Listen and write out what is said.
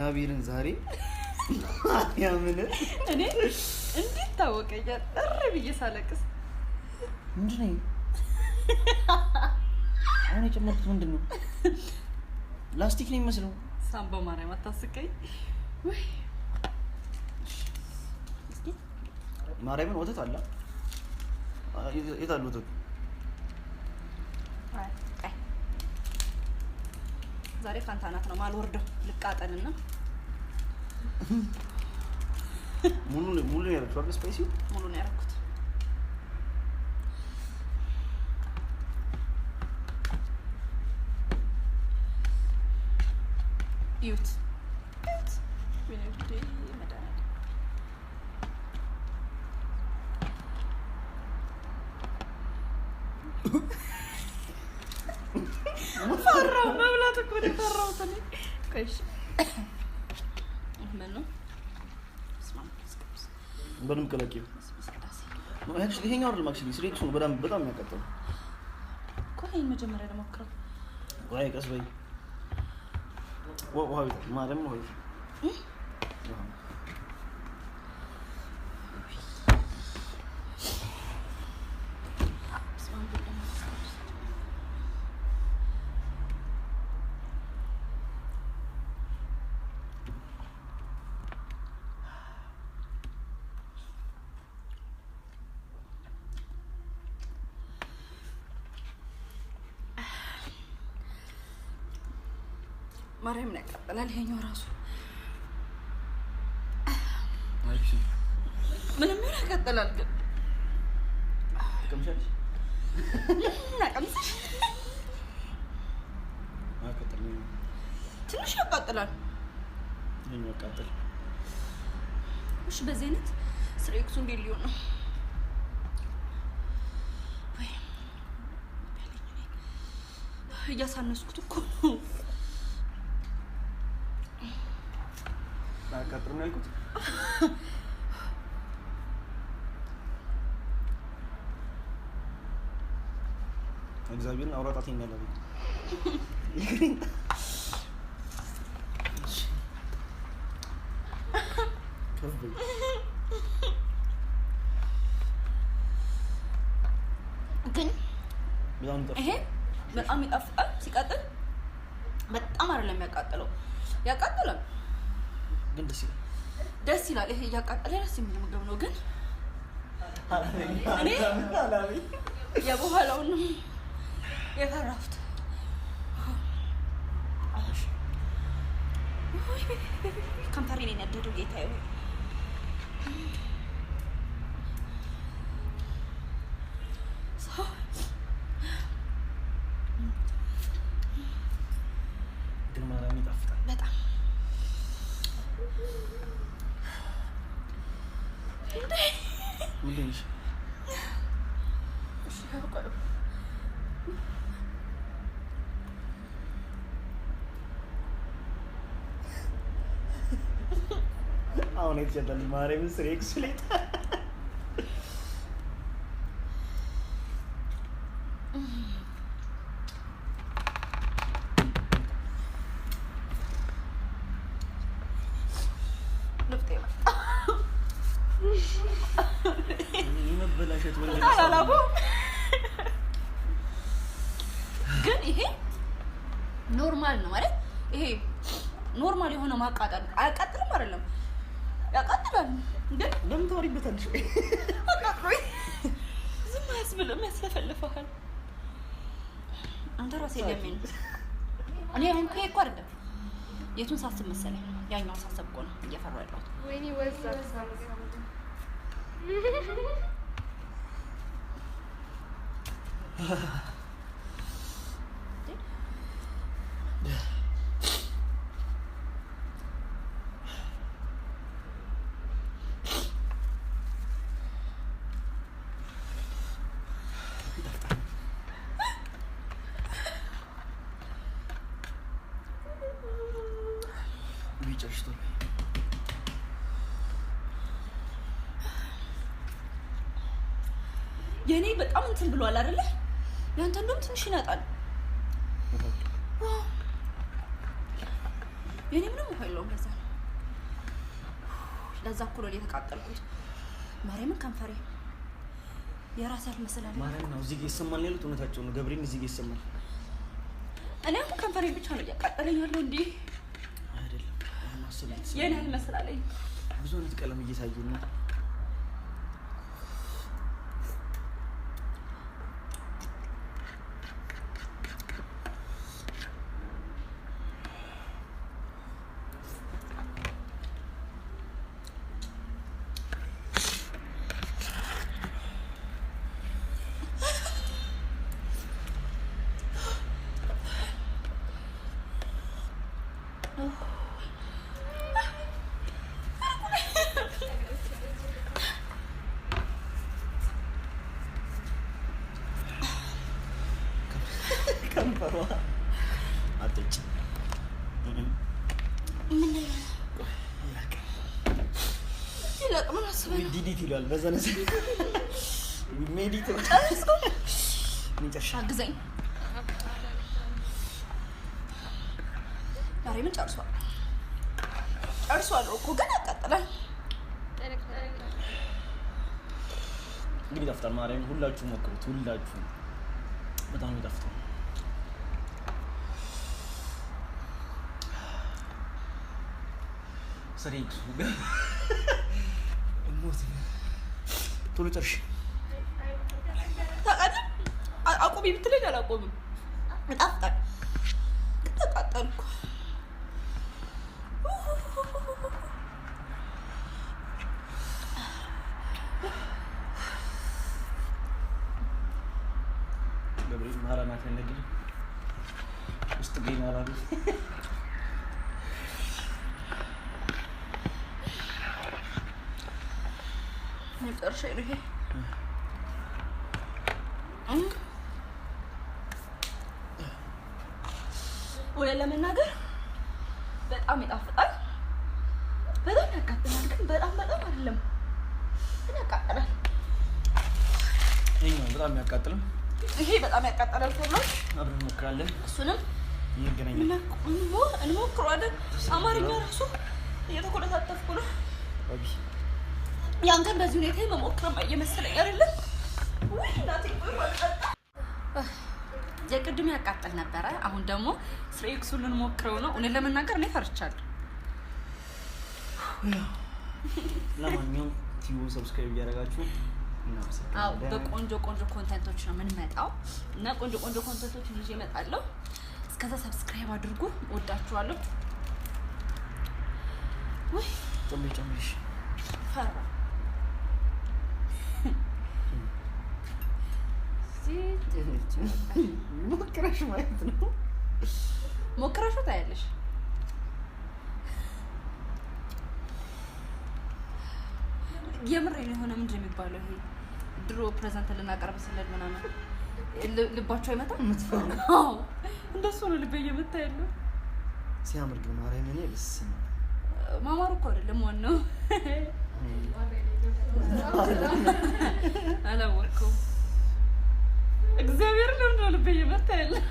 እግዚአብሔርን ዛሬ ያምን እኔ እንዴት ታወቀኛል? እሪ ብዬ ሳለቅስ ምንድን ነው አሁን የጨመርኩት? ምንድን ነው? ላስቲክ ነው የሚመስለው። ሳምባ ማርያም አታስቀኝ። ወይ እስኪ ማርያምን ወተት አለ። የት አለ ወተቱ? አይ፣ ዛሬ ካንተ አናት ነው ማልወርደው። ልቃጠልና ሙሉ ሙሉ ነው ያደረግሽው አይደል? Spicy ሙሉ ነው ያደረኩት። እዩት እዩት። ወይኔ ጉዴ መድኃኒዓለም። ፈራሁ መብላት እኮ ነው የፈራሁት እኔ። ቆይ እሺ፣ ምን ነው? በስመ አብ ወመንፈስ ቅዱስ። በደንብ ቀላቂው። በስመ ስላሴ። ይሄኛው አይደለም፣ actually 3X ነው በጣም በጣም የሚያቃጥለው። እኮ ይሄን መጀመሪያ ልሞክረው። ቆይ ቀስ በይ። ውሃ ቤት ማርያምን ውሃ ቤት ውሃ። በስመ አብ ወወልድ ወመንፈስ ቅዱስ። ማርያምን ያቃጥላል ይሄኛው ራሱ። ምንም ይሁን ያቃጥላል ግን። ትቀምሻለሽ? አቀምስሽ። አያቃጥልም። ትንሽ ያቃጥላል። ይሄኛው ያቃጥል። እሺ፣ በዚህ አይነት 3X ኡ እንዴት ሊሆን ነው? ወይ እያሳነስኩት እኮ ነው። አያቃጥልም ነው ያልኩት። እግዚአብሔርን አውራ ጣቴን ያለብኝ። ከፍ በይ። ግን በጣም ይጣፍጣል። ይሄ በጣም ይጣፍጣል። ሲቀጥል በጣም አይደለም የሚያቃጥለው፣ ያቃጥላል፣ ግን ደስ ይላል። ደስ ይላል። ይሄ እያቃጠለ ደስ የሚል ምግብ ነው። ግን እኔ የበኋላውን ነው የፈራሁት። ከንፈሬን የነደደው ጌታዬ ሆይ። ሰው ግን ማርያም ይጣፍጣል። በጣም። ምንድን ነሽ? እሺ፣ ቆይ። አሁን አይቻታል። ማርያምን 3X ላይ ንፍጤ መጣ። የመበላሸት ወንጀል። አላላኩም። ግን ይሄ normal ነው ማለት ይሄ normal የሆነ ማቃጠል አያቃጥልም፣ አይደለም ያቃጥላል፣ ግን ለምን ታወሪበታለሽ? አቃጥሎኝ ዝም አያስብልም፣ ያስለፈልፈሃል። አንተ ራሴ ለምን እኔ አሁን እኮ ይሄ እኮ አይደለም የቱን ሳስብ መሰለኝ፣ ያኛውን ሳስብ እኮ ነው እየፈራሁ ያለሁት። ወይኔ ወዛ። ጨርሽቷል። የእኔ በጣም እንትን ብሏል አይደለ? ያንተ እንደውም ትንሽ ይነጣል። የኔ ምንም ውሃ የለውም። ለዛ ነው ለዛ እኮ ነው የተቃጠልኩት። ማርያምን ከንፈሬ የራሴ አልመሰላለኝ። ማርያም ነው እዚህ ጋር ይሰማል ያሉት እውነታቸው ነው። ገብርኤል እዚህ ጋር ይሰማል። እኔ አሁን ከንፈሬ ብቻ ነው እያቃጠለኝ ያለው። እንዲህ አይደለም ማሰብ የኔ አልመሰላለኝ። ብዙ አይነት ቀለም እየታየኝ ነው። ከንፈሯ አጠጭ ምን አስበህ ነው? Did it ይለዋል። በዛ ነው made it አግዘኝ። ዛሬ ምን ጨርሷል? ጨርሷል እኮ ግን ያቃጥላል። ግን ይጣፍጣል። ማርያም ሁላችሁ ሞክሩት። ሁላችሁ በጣም ይጣፍጣል። ስሬክሱ ሞት ቶሎ ጨርሽ። ታውቃለህ፣ አቁሚ ብትለኝ አላቆምም። ይጣፍጣል። ግን ተቃጠልኩ። ገብርኤል ማራናት ያነግል ውስጥ ገኝ አላሉ መጨረሻ ነው ይሄ። እውነት ለመናገር በጣም ይጣፍጣል፣ በጣም ያቃጥላል። ግን በጣም በጣም አይደለም፣ ግን ያቃጥላል። ይኸኛው በጣም የሚያቃጥልም ይሄ በጣም ያቃጥላል ተብሏል። አብረን እንሞክራለን። እሱንም እንገናኛለን። እንሞክረዋለን። አማርኛ ራሱ እየተኮለታተፍኩ ነው። አቢ ያን ቀን በዚህ ሁኔታ መሞክረም እየመሰለኝ አይደለም። ውይ እናቴ፣ ቆይ አልጠጣ። የቅድም ያቃጥል ነበረ። አሁን ደግሞ ስሬክሱን ልንሞክረው ነው። እውነት ለመናገር እኔ ፈርቻለሁ። ለማንኛውም ቲዩን subscribe እያደረጋችሁ አዎ እናመሰግናለን። በቆንጆ ቆንጆ content ኦች ነው የምንመጣው እና ቆንጆ ቆንጆ content ኦች ይዤ እመጣለሁ። እስከዛ subscribe አድርጉ። ወዳችኋለሁ። ውይ ጨምሪ ጨምሪ። ፈራ ሞክረሽ ማለት ነው። ሞክረሹ ታያለሽ። የምሬ ነው። የሆነ ምንድን ነው የሚባለው ይሄ ድሮ present ልናቀርብ ስንል ምናምን ልባቸው አይመጣም። አዎ እንደሱ ነው ልቤ እየመታ ያለው። ሲያምር ግን ማርያም እኔ በስመ ማማሩ እኮ አይደለም ዋናው። አላወቅኩም። እግዚአብሔር ለምንድን ነው ልቤ እየመታ ያለው?